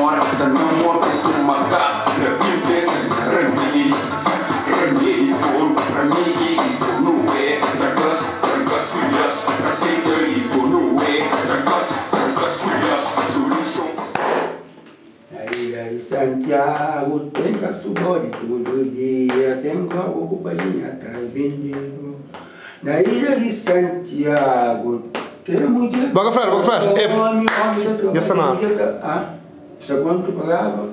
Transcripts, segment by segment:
Na ilha di Santiagu ten kasubodi tudu dia ten kobu ku balinha ta bendedu Na ilha di Santiagu ten mudjer Boka fladu, boka fladu. Ep, omi omi ta dja sta na trabadja ora. mudjer ta ah sta prontu pa grava?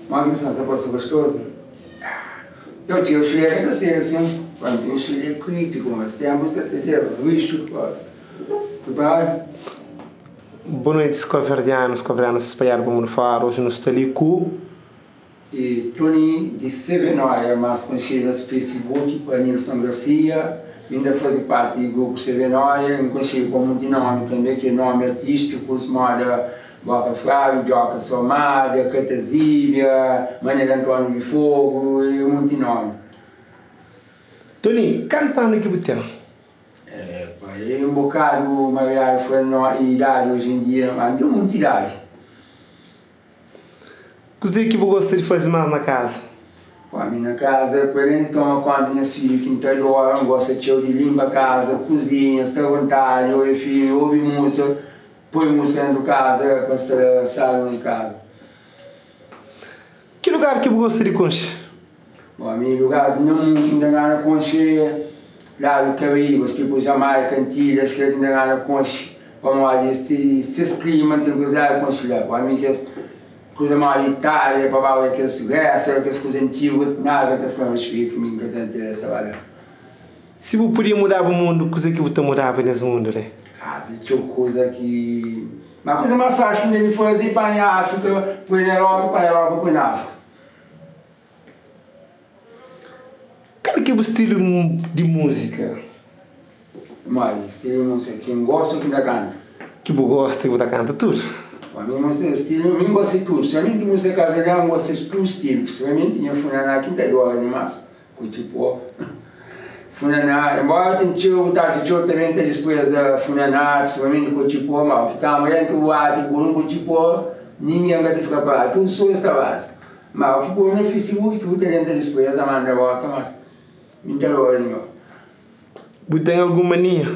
Modi ki sta, sta parse gostozu? Eu tinha o chile ka ta ser asin, quando tem chile crítico mas tempu sta ta ter rixu preparadu. Boa noite skoverdianus, skoverdianas spalhadu pa mundu fora, oji nu sta li ku. E Tony di Sevenoia, más konxedu na Facebook pa Nilson Garcia, mi nta fazi parti di grupu Sevenoia, N konxedu pa munti nomi tanbe ki é nomi artístikus moda Boka Flávio, Djoka Somada, Katazíbia, Manel António di Fogo e munti nomi. Tony, kantu anu ki bu ten? É pa é un bokadu mariadu fla no idadi oji en dia ma N ten munti idadi. Kuzê ki bu gosta di faze más na kaza? Bom, ami na kaza, pa alén di toma konta di nhas fidju ki N ta adora, N gosta txeu di linpa kaza, kuzinha, sta avontadi, odja filmi, obi múzika, poi múzika dentu kaza pa sta sábi na kaza. Ki lugar ki bu gosta di konxe? Bom, ami lugar ki na mundu ki N ta gana konxe é ladu Karaíbas, tipu Jamaika, Antilhas, kila ki N ta gana konxe pamodi es ten ses klima, N ten kuriosidadi di konxe la. Bom, ami kes kuza modi Itália pa ba odja kes Grésia, kes kuza antigu, nada ka ta fla-m respetu, mi N ka ta interesa ba la. Si bu podia mudaba mundu, kuzê ki bu ta mudaba nes mundu li? Ah, ten txeu kuza ki. Ma kuza más fásil ki N debe faze é panha Áfrika, poi na Europa, panha Europa, poi na Áfrika. Kal ki é bu stilu di múzika? Modi, stilu di múzika ki N gosta ô ki N ta kanta? Ki bu gosta i bu ta kanta tudu. Ami múzika stilu, mi N gosta di tudu, spesialmenti múzika kabuverdianu N gosta di tudu stilu, spesialmenti nha funaná ki N ta adora dimás. Ku txipó funaná, enbóra ten txeu bu ta atxa txeu tanbe ta dispreza funaná, prinsipalmenti ku txipó, ma ki kama dentu bu atxa ki bu ku txipó ningen ka ta fika paradu, tudu pesoas ta baza, ma ki poi na facebook tudu ta tenta dispreza, manda bota, mas mi nta adora di meu. Bu ten algun mania?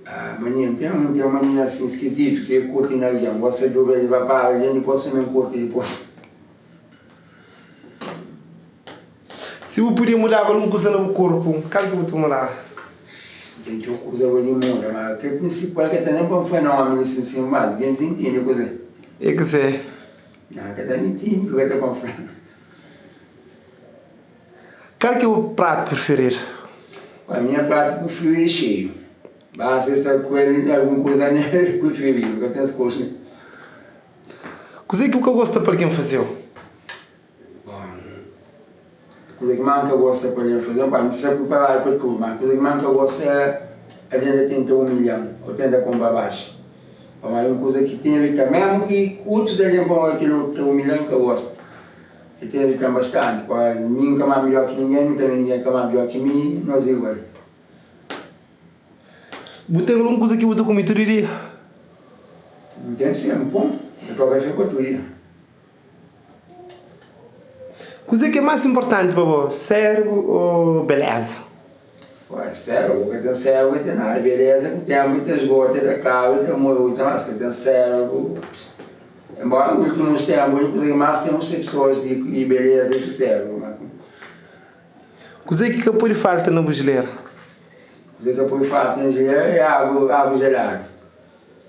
Ah mania, N ten, N ten mania asin skizitu ki é kurti na algen, gosta di obi algen pa para algen dipos tanbe N kurti dipos. Si bu podia mudaba algun kuza na bu korpu, kal ki bu ta mudaba? Ten txeu kuza pa di muda, ma kel prinsipal ka ta nen pa N fla nomi li sin sin, ma gentis intende kuzê. É kuzê? Nha ka ta mintindi ku ka ta pa N fla. Kal ki é bu pratu prifiridu? Pa mi nha pratu prifiridu é xeiu. Basta sta ku el algun kuza nel prifiridu, ka ten skodje. Kuzê ki bu ka gosta pa algen faze-u? Bon, kuza ki más N ka gosta pa algen faze-m, pa mi N sta priparadu pa tudu, má kuza ki más N ka gosta é algen ta tenta umilha-m ô tenta pô-m pa baxu. Pamodi é un kuza ki ten irita-m, mésmu ki otus algen pô-m kel otu ta umilha-m, N ka gosta. El ta irita-m bastanti, pamodi mi N ka más midjór ki ningen, mi tanbê ningen ka más midjór ki mi, nos é igual. Bu ten algun kuza ki bu ta kume tudu dia? N ten sin, pon. N ta kafé pa tudu dia. Kuzê ki é más inportanti pa bo, sérbru ô beleza? Ué, sérbru, ka ten sérbru ka ten nada. Beleza ku ténpu ta esgota, ta kaba, ta morre, ta mas ka ten sérbru. Enbóra últimus ténpu kuza ki más ten é pesoas di beleza ki sérbru. Kuzê ki ka pode falta na bu jilera? Kuzê ki ka pode falta na jilera é agu, agu jeladu.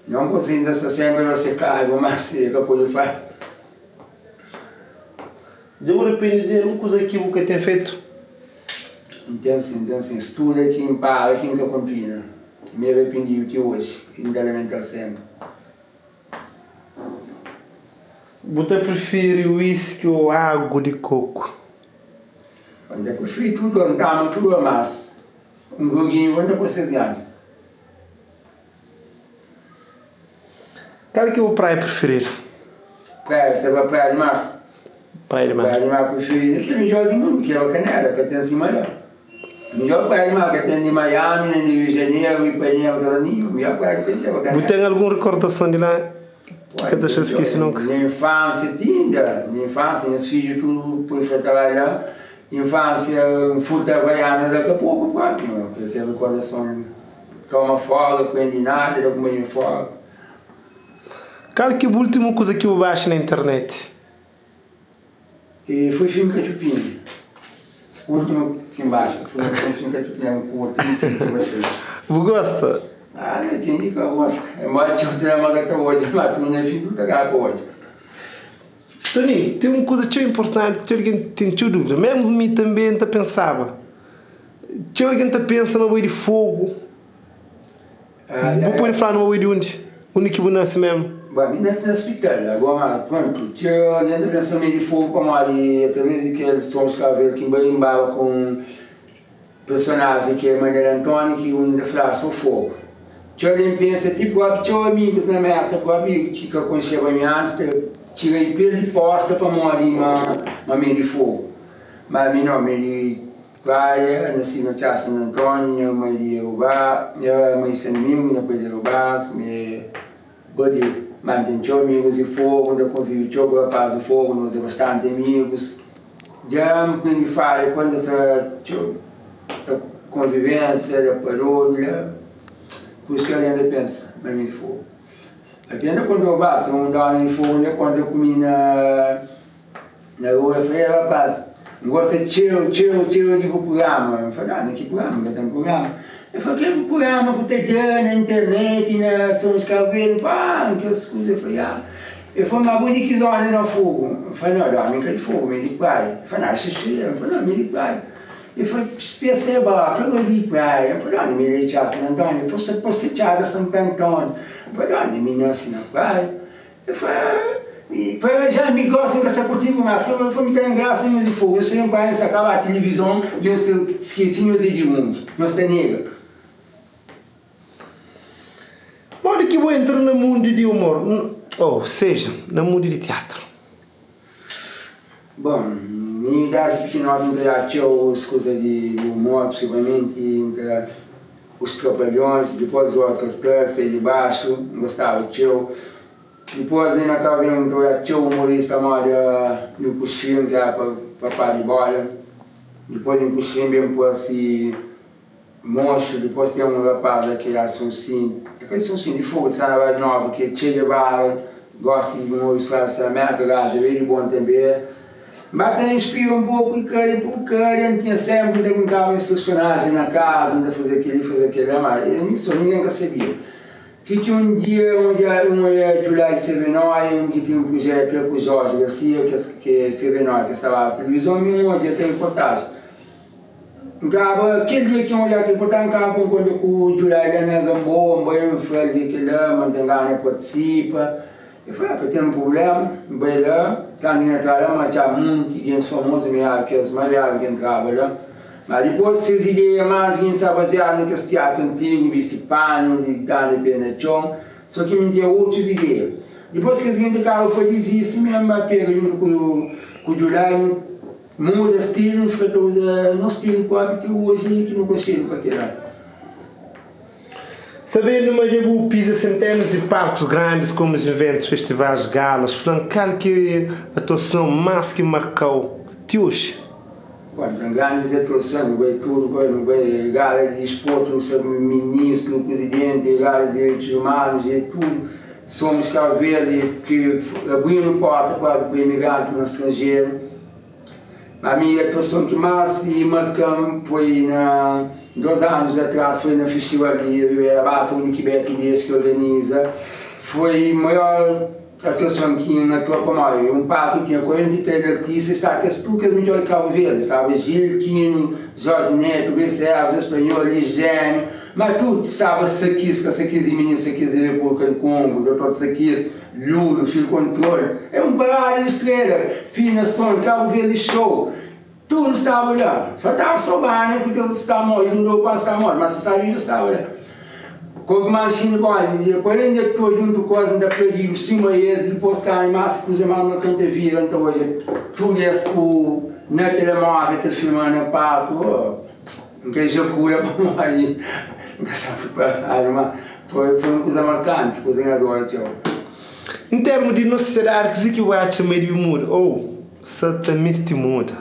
Não ku inda sta sempri na seka agu, mas ka pode falta. Dja bu rapende di algun kuza ki bu ka ten fetu? N ten sin, N ten sin. Studa ki N para ki N ka kontinua. Mi rapendidu ti oji i N ta lamenta-l sempri. Bu ta prifiri whisky ô agu di koku? N ta prifiri tudu, N ta ama tudu, mas un groginhu N ta poi ses gana. Kal ki é bu praia prifiridu? Praia, bu ta fla praia di mar? Praia di mar. Praia di mar prifiridu é kel midjor di mundu, ki é Bakanera, ka ten sima la. Midjor praia di mar ka ten di Miami, nen di Rio di Janeiro, Ipanema, ka ten ninhun. Midjor praia ki ten é Bakanera. Bu ten algun rikordason di la? Ki ka ta xa skese nunka. Nha infánsia ti inda, nha infánsia, nhas fidju tudu poi fra trabadja, infánsia N furta havaianas la ka poku propi, kel rekordason toma fora, prendi nada, da kumanha fora. Kal ki bu ultimu kuza ki bu baxa na internet? E foi filmi Katxupinha. Ultimu ki N baxa foi filmi Katxupinha, N curti txeu ki baxa. Bu gosta? Ah, nha ken ki ka gosta? Enbora txeu drama ka ta odja, ma tudu na fin tudu ta kaba pa odja. Tony, ten un kuza txeu inportanti ki txeu algen ten txeu dúvida, mesmu mi tanbe N ta pensaba. Txeu algen ta pensa ma bo é di Fogu. Bu pode fla-nu ma bo é di undi? Undi ki bu nase mésmu? Bon, mi nase na spital. Agora, prontu, txeu algen ta pensa ma mi é di Fogu pamodi através di kel Sons Cabo ki N bai, N baba ku un personajen ki é Manel António ki un ta flaba so Fogu. Txeu algen pensa, ti própi txeu amigus na Mérka própi ki ka konxeba mi antis ta txiga i perde posta pamodi ma mi é di Fogu. Ma mi nau, mi é di. Praia, nasci na Txá San António, nha mai di Urubá, nha mai San Domingo, nha pai di Urubá, mi é badiu, ma N ten txeu amigus di Fogu, N ta konvivi txeu ku rapaz di Fogu, nos é bastanti amigus. Dja N prende fala kuandu sta txeu ta konvivensia da parolhu la, pur isu ki algen ta pensa ma mi é di Fogu. Até na konta Urubá, ten un dóna di Fogu, N konta ku mi na. Na rua el fla, Ei rapaz, N gosta txeu, txeu, txeu di bu prugrama. N fla, Na ki prugrama? N ka ten prugrama. El fla, Kel bu prugrama ku ta da na internet, na Sons Cabo Verde. N fla, Ah, kes kuza. El fla, Ya. El fla, Ma bo é di ki zona na Fogu? N fla, Nau, dómi, N ka di Fogu, mi é di Praia. El fla, Nau, xixi. N fla, Nau, mi é di Praia. El fla, Speseba, ka bo é di Praia? N fla, Nau, mi é di Txada San António. El fla, Sa parse Txada Santu António. N fla, Nau, mi nase na Praia. El fla, Para já mi gosi N ka sta kurtibu mas, el fla, mi ta da grasa nhos di fogu, nhos ta ben pa nhos ta kaba tilivizon, nhos ta skese nhos di di mundu, nhos ta nega. Modi ki bu entra na mundu di umor, ou seja, na mundu di tiatru? Bon, mi desdi pikinoti N ta odjaba txeu es kuza di umor, prinsipalmenti N ta Os Trapalhões, dipôs Zorra Total, Sai di Baxu, N gostaba txeu. Dipôs li na Cabo Verde N ta odja txeu umorista moda Nhu Puxin ki éra papá di bóla. Dipôs di Nhu Puxin ben parse Moxu, dipôs ten un rapaz la ki éra Sonsin, é ka di Sonsin, di Fogo di Santa Bárbara Nova ki é Che Guevara, gosi di un obi skrave sta na Mérka, gaju é di bon tanbê. Ba ta inspira un poku i kada pur kada N tinha senpri N ta brinkaba es personajen na kaza, N ta faze kel-li, faze kel-la, ma ami so ningen ka sabia. Ti ki un dia un dia un oia Julai Sevenóia, un ki tinha un prujetu la ku Jorge Garcia, kes ke Sevenóia ke staba na tilivizon, mi N odja kel reportajen. N kaba, kel dia ki N odja kel reportajen, N kaba pa N kontra ku Julai la na Gamboa, N bai N fla-l di kel-la, ma N ten gana partisipa. El fla, Ka ten prubléma, N bai la. Kantu N entra la, N atxa monti gentis famozu, mi éra kes más védju ki entraba la. Má dipôs, ses ideia más gentis staba baziadu na kes tiatru antigu, bisti panu, danda pé na txon. Sô ki mi N tinha otus ideia. Dipôs kes genti kaba pa dizisti, mi N ba pega djuntu ku Julai, nu muda stilu, nu fika ta uza nos stilu própi ti oji ki nu konxedu pa kel-la. Sabendu ma dja bu pisa sentenas di palkus grandis komu iventus, festivais, galas, fla-m kal ki é atuason más ki marka-u ti oji? Bom, ten grandis atuason, nu bai tudu, nu bai gala di disportu, nu ser ministru, prizidenti, gala di direitus umanus e tudu. Somos Cabo Verde ki abrinu porta pa imigrantis na stranjeru. Ami atuason ki mas marka-m foi na 2 anus atras foi na festival di Ribera Baka undi ki Beto Dias ki organiza foi maior atuason ki N atua pamodi un palku tinha 43 artista i staba kes tudu kes midjor di Kabu Verdi staba Gil Kino, Jorge Neto, Grace Elvis, Espanhol, Ligénio ma tudu staba Sakis ka Sakis di mininu Sakis di Repúblika di Kongu, Dotor Sakis. Lulu, Fil Kontrol, é un parada di strela, Fina Son, Kabu Verdi Show, tudu staba la. Faltaba so banda ku kes sta mortu, Lulu kuazi sta mortu, ma si sta vivu staba la. Koki mas xinti bom, di 40 atua djuntu ku es, N ta pladidu sima es, dipos ka mas kuza mas markanti ta vira, N ta odja tudu es ku na telemovel ta filma na palku, oh, N ka ejacula pamodi N ka sta preparadu, ma foi un kuza markanti, kuza ki N adora txeu. Em termu di nos sosiedadi kuze ki bu atxa ma debe muda ou sa ta meste muda?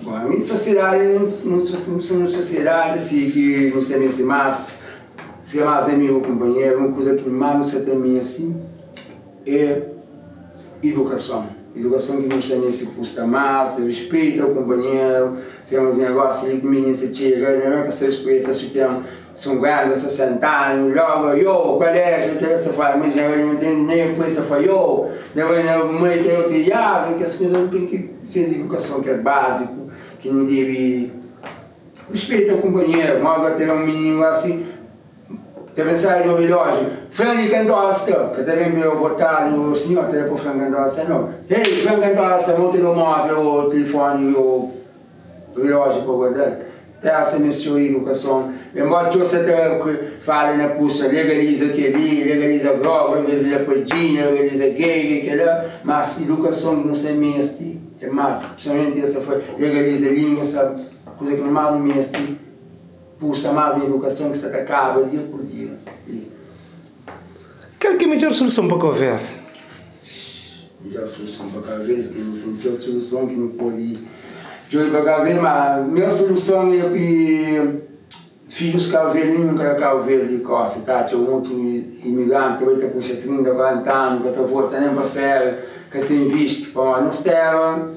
Bon, ami sosiedadi nu sta nun sosiedadi si ki nu sta meste mas ser mas amigu ku kunpanheru. Un kuza ki mas nu sta ta meste é idukason. Idukason ki nu sta meste kusta mas, rispeita kunpanheru, ser mas negosi li ki mininu sta txega, ka sta rispeita si ten 50, 60 anu, logo, yo, qual é? Que essa fala, mas já não tem nem coisa, fala, yo, na mãe tem outro, ah, que as coisas não tem que ter educação que é básico, que não deve respeita o companheiro, mas agora tem um menino assim, também sai do relógio, Frank Cantosta, que também me botar o senhor, também para Frank Cantosta, não. Ei, Frank Cantosta, monte no móvel, o telefone, o relógio para guardar. Essa é a educação. Embora você fale na puxa, legaliza aquele, legaliza droga, legaliza padinha, legaliza gay, aquele, mas educação que não se meste, é mais, principalmente essa foi, legaliza a língua, sabe, coisa que não meste, puxa mais na educação que se acaba dia por dia. E... Qual que é a melhor solução para Cabo Verde? Melhor solução para Cabo Verde, tem tem solução que não pode. Eu para Cabo Verde, mas a melhor solução é que filhos Cabo Verde, nunca Cabo Verde costa, tá? Tinha um outro imigrante, que puxa 30, 40 anos, que está voltando nem para férias, que tem visto, para nós terra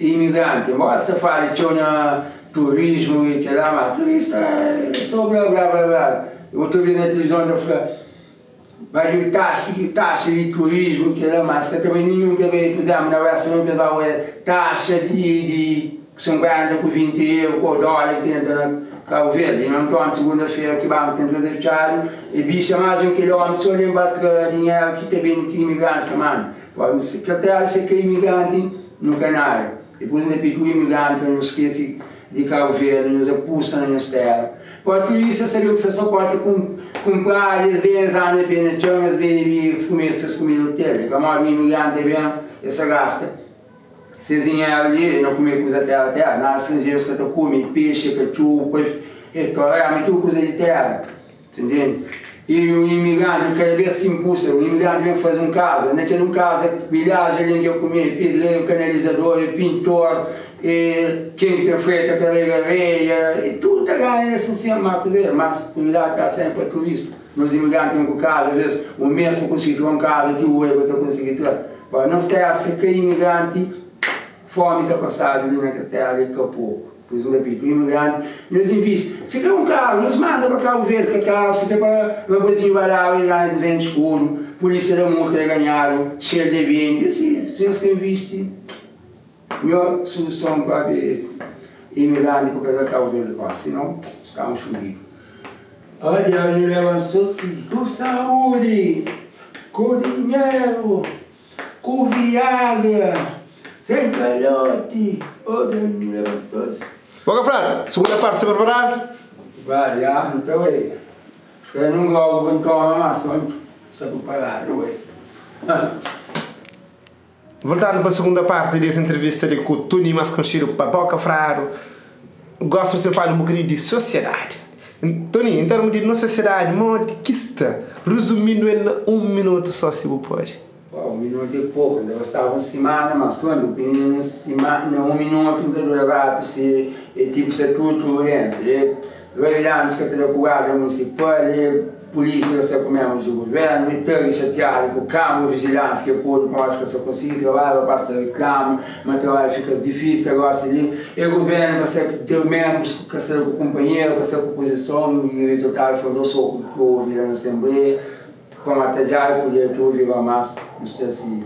imigrante, embora você fale que tinha turismo e que lá, mas turista é só blá blá blá blá. Eu estou vendo na televisão, eu falo, vai de taxa, taxa de turismo, que lá, mas que também nenhum bebê, por exemplo, na Oeste não pegava taxa de 50 com 20 euros, com dólar que entra na Cabo Verde. E não estou segunda-feira que banco tem trazer fechado, e bicha mais 1 quilómetro, só lembra dinheiro que também que imigrante, mano. Pode ser que até você que é imigrante no Canário. Depois ainda pediu imigrante, não esquece de Cabo Verde, nos apusta na nossa terra. Pode isso saber que você só pode comprar, às vezes, anda bem na chão, às vezes, comer essas comidas no hotel. Como o imigrante bem, essa gasta. Se dinheiro ali, não comer coisa terra, terra. Na estrangeiros que comem peixe, cachupa, e toré, tudo coisa de terra. Entendeu? E o imigrante, cada vez que impulsa, o imigrante vem fazer um casa, naquele um casa, milhares de alguém que comer, pedreiro, canalizador, pintor, e quem que tem feito carrega areia, e tudo está ganhando assim, mas, mas o imigrante está sempre para turista. Nos imigrantes têm casa, às vezes, o mês para conseguir ter um casa, o oito para conseguir ter. Bom, não está a ser que imigrante, fome está passada ali naquela terra ali, que pouco. Pois eu repito, o imigrante nos investe. Se quer um carro, nos manda para Cabo Verde, que carro, se quer para o rapazinho vai lá e ganha 200 escudo, polícia da multa ganharam, cheio de bem, assim, se eles que investem, melhor solução para imigrante por causa da Cabo Verde, senão estamos fodidos. Olha, levantou-se com saúde, com dinheiro, com Viagra, sem calote. Oh, Deus me levantou-se. Boca Frado, segunda parte, se preparar? Vai, já, então é. Se calhar não gosto, não toma mais, se preparar, não é? Voltando para a segunda parte dessa entrevista ali com o Tony, mais conhecido para Boca Frado, gosto de falar um bocadinho de sociedade. Tony, em termos de nossa sociedade, modo que está, resumindo ele um minuto só, se você pode. Pô, um minuto e pouco, eu estava uma semana, mas quando uma semana, um minuto, não durava, se é tipo, se é tudo turbulência. É, vigilância que tem com guarda municipal, é polícia que está comendo do governo, e está chateado com o câmbio, vigilância que pode, parece que só consegue trabalhar, passa reclamo, mas trabalho fica difícil agora ali. E o governo que está deu membros, que está com o companheiro, que está com a oposição, e o resultado foi do soco que houve na Assembleia, para matar já e poder ter ouvido mais, não sei se.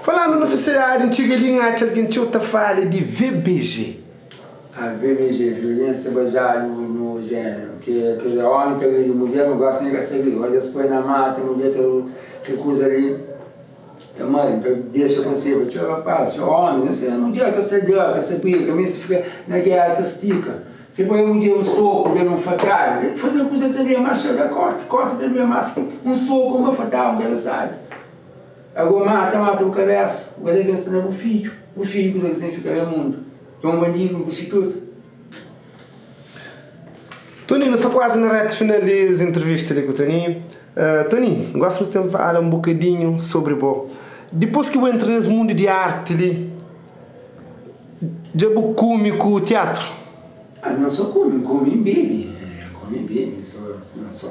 Falando na sociedade antiga ali, acha alguém que te fala de VBG. A VBG, violência baseada no gênero, que homem pega de mulher, não gosta nem de seguir. Olha, se põe na mata, mulher que coisa ali, é mãe, deixa consigo, tio rapaz, tio homem, não sei, mulher que você deu, que você briga, que você fica na guerra, te estica. Você põe um dia um soco, dando um facada, fazer coisa também, mas chega, corta, corta também, mas um soco, uma facada, um cabeçalho. Agora mata, mata o cabeça, o cabeça não é o filho, coisa que sempre fica no mundo. É um bandido, um prostituto. Tony, nu sta kuazi na reta final di es entrevista li ku Tony. Tony, N gosta pa bu ten fala un bokadinhu sobri bo. Dipôs ki bu entra nes mundu di arti li, dja bu kume ku tiatru? Ah, não só kume, kume e bebe. Kume e bebe, só, não só.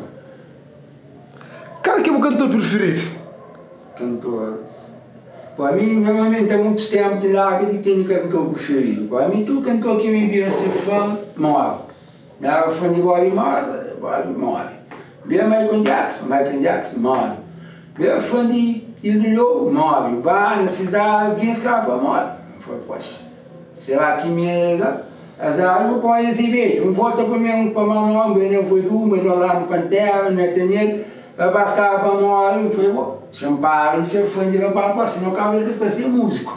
Kal ki é bu kantor prifiridu? Kantor. Pa mi, normalmenti, há muitus tempu di la ki tene kantor prifiridu. Pa mi, tudu kantor ki mi bira se fã, more. Mi era fã di Bob Marley, Bob more. Bira Michael Jackson, Michael Jackson more. Bira fã di Ildo Lobo, more. Ba na Cesário, quem escapa, more. N fala, poxa, será ki mi é la? Azar, bu pode exibi, un volta pa mi, pa Manoel, N bai na Vodu, N bai na Orlando Pantera, Nathaniel, rapaz staba pa more, N fla, bo, si N para di ser fã di rapaz, pa si no kaba el ta fika sem músiku.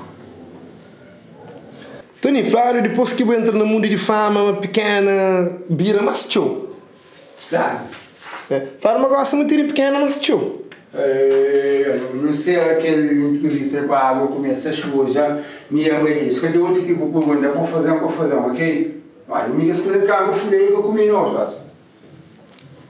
Tony, fladu dipôs ki bu entra na mundu di fama ma pikena bira más txeu. Fladu. Fladu ma gosi ma tene pikena más txeu. Não ser aquel entrevista pa água começa a xuja, mi é mãe disso. Cadê outro tipo de pergunta? Vou fazer, vou fazer, ok? Olha, mi kes kuza traga fuleia ka kume no, sócio.